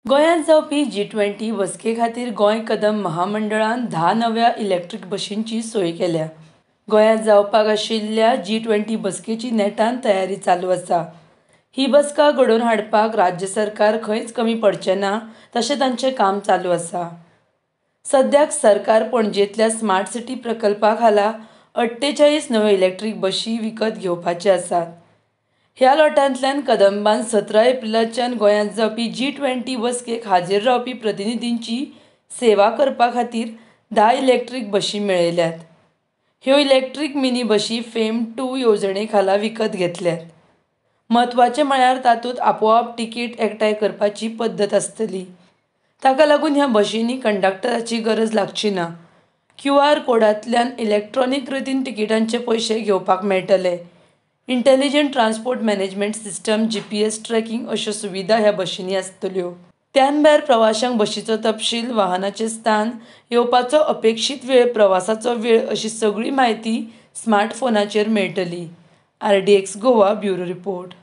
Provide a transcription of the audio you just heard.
गोंयांत जावपी जी 20 बसके खातीर गोंय कदंब महामंडळान 10 नव्या इलेक्ट्रीक बशींची सोय केल्या. गोंयांत जावपाक आशिल्ल्या जी 20 बसकेची नेटान तयारी चालू आसा. ही बसका घडोवन हाडपाक राज्य सरकार खंयच कमी पडचें ना, तशें तांचें काम चालू आसा. सद्याक सरकार पणजेंतल्या स्मार्ट सिटी प्रकल्पा खाला 48 नव्यो इलेक्ट्रीक बशी विकत घेवपाचे आसात. ह्या लोटांतल्यान कदंबान 17 एप्रिलाच्यान गोंयांत जावपी जी 20 बसकेक हाजीर रावपी प्रतिनिधींची सेवा करपा खातीर 10 इलेक्ट्रीक बशी मेळयल्यात. ह्यो इलेक्ट्रीक मिनी बशी फेम 2 येवजणे खाला विकत घेतल्यात. म्हत्वाचें म्हळ्यार तातूंत आपोआप तिकीट एकठांय करपाची पद्दत आसतली. ताका लागून ह्या बशींनी कंडक्टराची गरज लागची ना. क्यूआर कोडांतल्यान इलेक्ट्रॉनीक रितीन तिकिटांचे पयशे घेवपाक मेळटले. Intelligent transport management system, GPS tracking अश्यो सुविधा ह्या बशींनी आसतल्यो. त्यान भायर प्रवाशांक बशीचो तपशील, वाहनाचें स्थान, येवपाचो अपेक्षीत वेळ, प्रवासाचो वेळ अशी सगळी म्हायती स्मार्टफोनाचेर मेळटली. RDX Goa, bureau report.